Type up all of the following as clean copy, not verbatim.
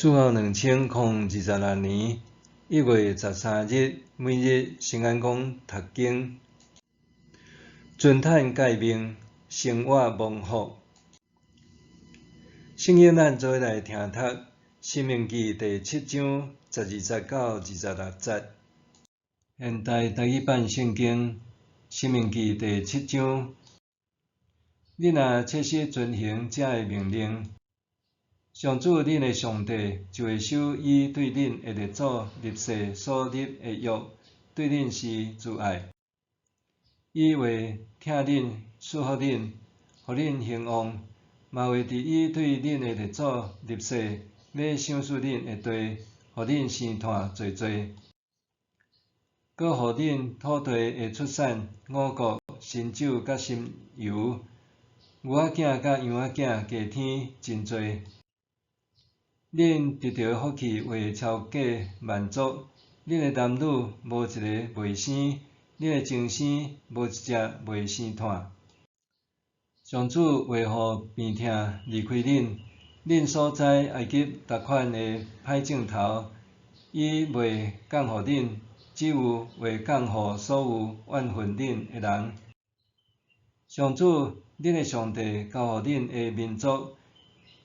主後2026年1月13日，每日聖安講讀經，遵趁誡命，生活蒙福。聖經咱做伙來聽讀《申命記》第七章12節到26節。現代台語版聖經《申命記》第七章，恁若切實遵行這个命令，上主恁的上帝就會守伊對恁的列祖立誓所立的約，對恁施慈愛。伊會疼恁，賜福恁，予恁興旺，嘛會佇伊對恁的列祖立誓欲賞賜恁的地，予恁生湠濟濟，閣予恁土地會出產五穀、新酒佮新油，牛仔囝佮羊仔囝加添真濟。恁得著福氣會超過萬族，恁的男女無一个袂生，恁的精牲無一隻袂生湠。上主會予病疼離開恁，恁所栽埃及逐款的歹種頭，伊袂降予恁，只有會降予所有怨恨恁的人。上主恁的上帝交予恁的民族，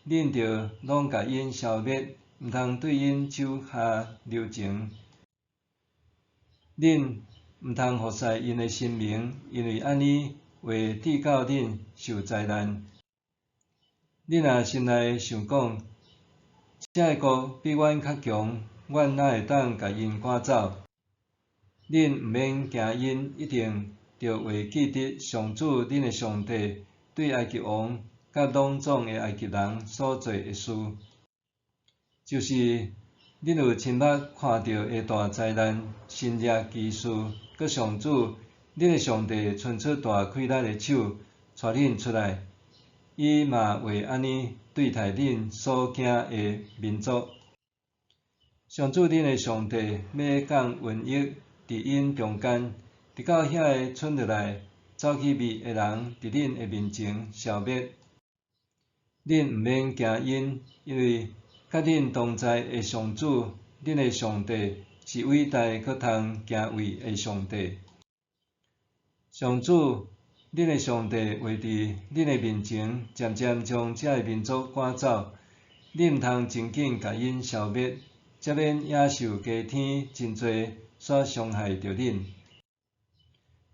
恁著攏共𪜶消滅，毋通對𪜶手下留情。恁毋通服侍𪜶的神明，因為按呢會致到恁受災難。恁若心內想講，這个國比阮較強，阮哪會當共𪜶趕走？恁毋免驚𪜶，一定著會記得上主恁的上帝對埃及王佮攏總的埃及人所做的事，就是恁有親目看著的大災難、神蹟奇事，閣上主恁的上帝伸出大氣力的手，帶恁出來，伊嘛會按呢對待恁所驚的民族。上主恁的上帝欲降瘟疫佇𪜶中間，直到遐个賰落來走去滅的人佇恁的面前消滅。恁毋免驚𪜶，因為佮恁同在的上主恁的上帝是偉大閣通敬畏的上帝。上主恁的上帝會佇恁的面前漸漸將這个民族趕走，恁毋通真緊共𪜶消滅，才免野獸加添真濟，煞傷害著恁。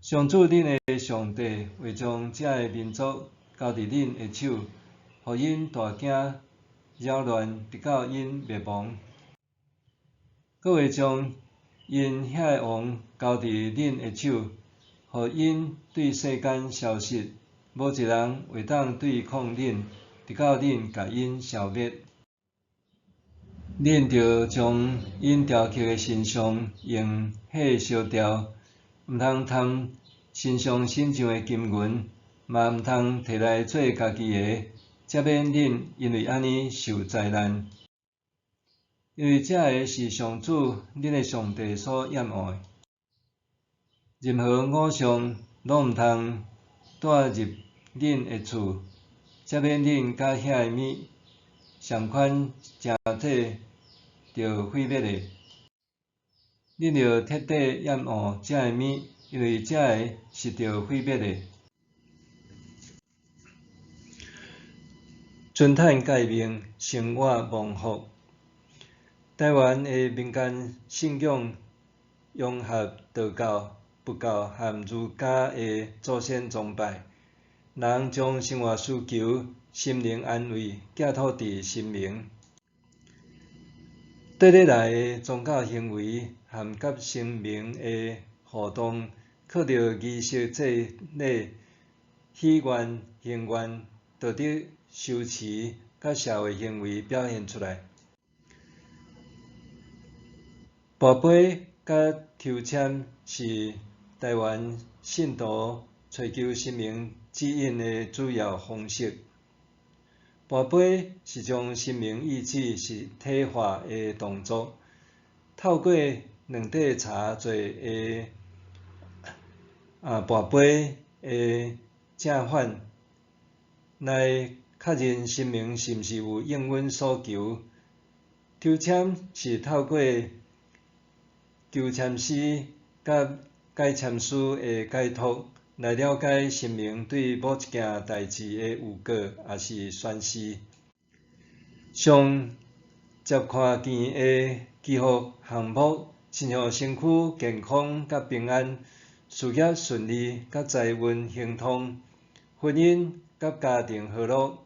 上主恁的上帝會將這个民族交佇恁的手，予𪜶大驚擾亂，直到𪜶滅亡。閣會將𪜶遐个王交佇恁的手，予𪜶對世間消失，無一人會當對抗恁，直到恁共𪜶消滅。恁著將𪜶雕刻的神像用火燒掉，毋通貪神像身上的金銀，嘛毋通提來做家己的，才免恁因為按呢受災難。因為這个是上主恁的上帝所厭惡的。任何偶像攏毋通帶入恁的厝，才免恁佮遐个物仝款成體著毀滅的。恁著徹底厭惡這个物，因為這个是著毀滅的。遵趁誡命，生活蒙福。台灣的民間信仰融合道教、佛教和儒家的祖先崇拜，人將生活需求、心靈安慰寄託佇神明。綴禮內的宗教行為和佮神明的互動，靠著儀式祭禮、許願、行願、道德修持佮社會行為表現出來。跋杯佮抽籤是台灣信徒揣求神明指引的主要方式。跋杯是將神明意志實體化的動作，透過兩塊茶做的跋杯的正反，來確認神明是毋是有應允所求。抽籤是透過求籤師佮解籤師的解讀來了解神明對某一件代誌的預告，抑是宣示。上接看見的祈福項目，親像身軀健康佮平安、事業順利佮財運亨通、婚姻佮家庭和樂、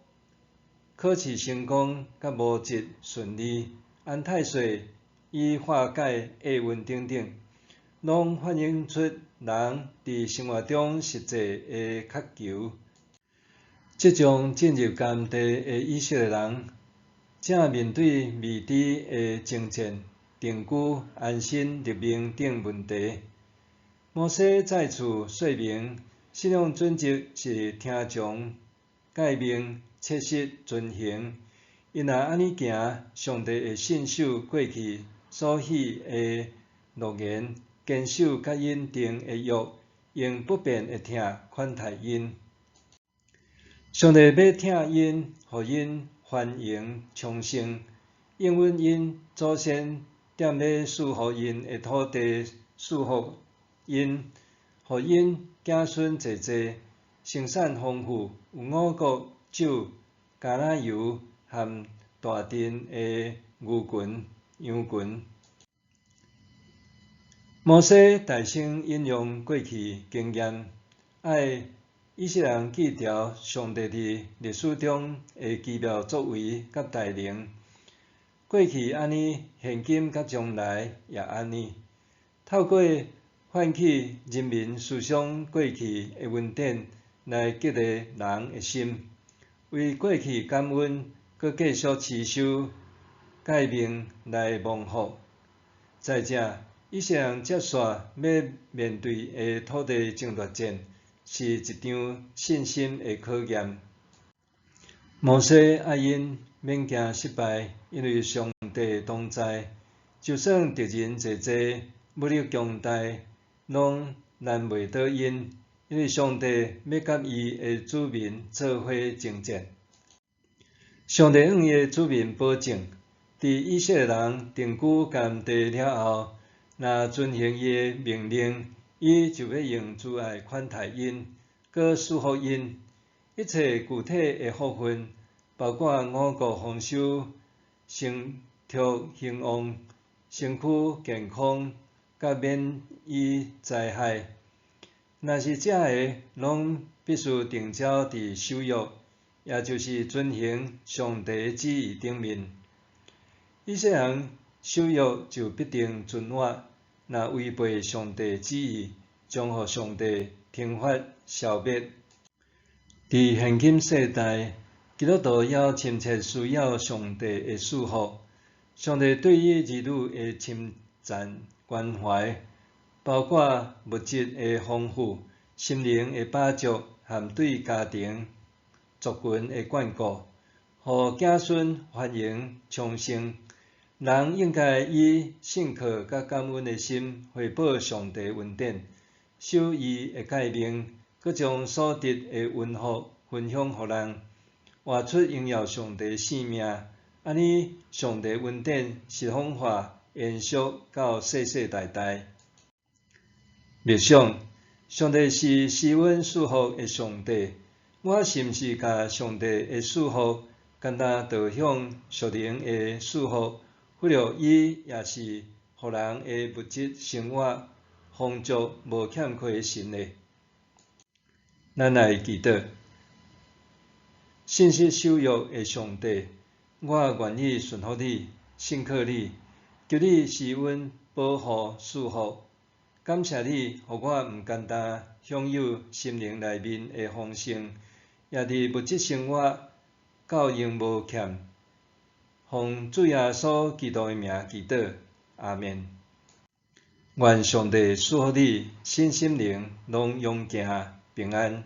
考試成功佮無疾順利、安太歲以化解厄運等等，攏反映出人佇生活中實際的渴求。這種進入迦南地的以色列人，正面對未知的征戰、定居、安身立命等問題。摩西再次說明，信仰準則是聽從誡命、切實遵行。𪜶若按呢行，上帝會信守過去所許的諾言，堅守佮𪜶訂的約，用不變的疼款待𪜶。上帝欲疼𪜶，予𪜶繁榮昌盛，應允𪜶祖先踮咧賜予𪜶的土地，賜福𪜶，予𪜶子孫濟濟，生產豐富，有五穀、酒、橄欖油和大陣的牛群、羊群。摩西大聲引用過去經驗，愛以色列人記著上帝佇歷史中的奇妙作為佮帶領。過去按呢，現今佮將來也按呢。透過喚起人民思想過去的恩典，來激勵人的心，為過去感恩，閣繼續持守誡命來蒙福。再者，以色列人接續欲面對的土地爭奪戰，是一場信心的考驗。摩西愛𪜶免驚失敗，因為上帝同在。就算敵人濟濟，武力強大，攏攔袂倒𪜶，因為上帝欲佮伊的子民做伙征戰。上帝向伊的子民保證，佇以色列人定居迦南地了後，若遵行伊的命令，伊就欲用慈愛款待𪜶，閣賜福𪜶。一切具體的福分，包括五穀豐收、牲畜興旺、身軀健康，佮免於災害。若是這个，攏必須定焦佇守約，也就是遵行上帝旨意頂面。以色列人守約就必定存活，若違背上帝旨意，將予上帝懲罰消滅。佇現今世代，基督徒猶深切需要上帝的賜福。上帝對於兒女的深層關懷，包括物質的豐富、心靈的飽足和對家庭、族群的眷顧，予子孫繁榮昌盛。人應該以信靠佮感恩的心回報上帝恩典，守伊的誡命，閣將所得的恩福分享予人，活出榮耀上帝生命。按呢，上帝恩典實況化延續到世世代代。默想，上帝是施恩賜福的上帝，我是毋是共上帝的賜福，干焦導向屬靈的賜福，忽略伊也是予人的物質生活豐足無欠缺的神呢？咱來祈禱，信實守約的上帝，我願意順服你，信靠你，求你施恩保護賜福。感謝你，予我毋干焦享有心靈內面的豐盛，也佇物質生活夠用無欠。奉主耶穌基督的名祈禱，阿們。願上帝賜福你，身心靈攏勇健平安。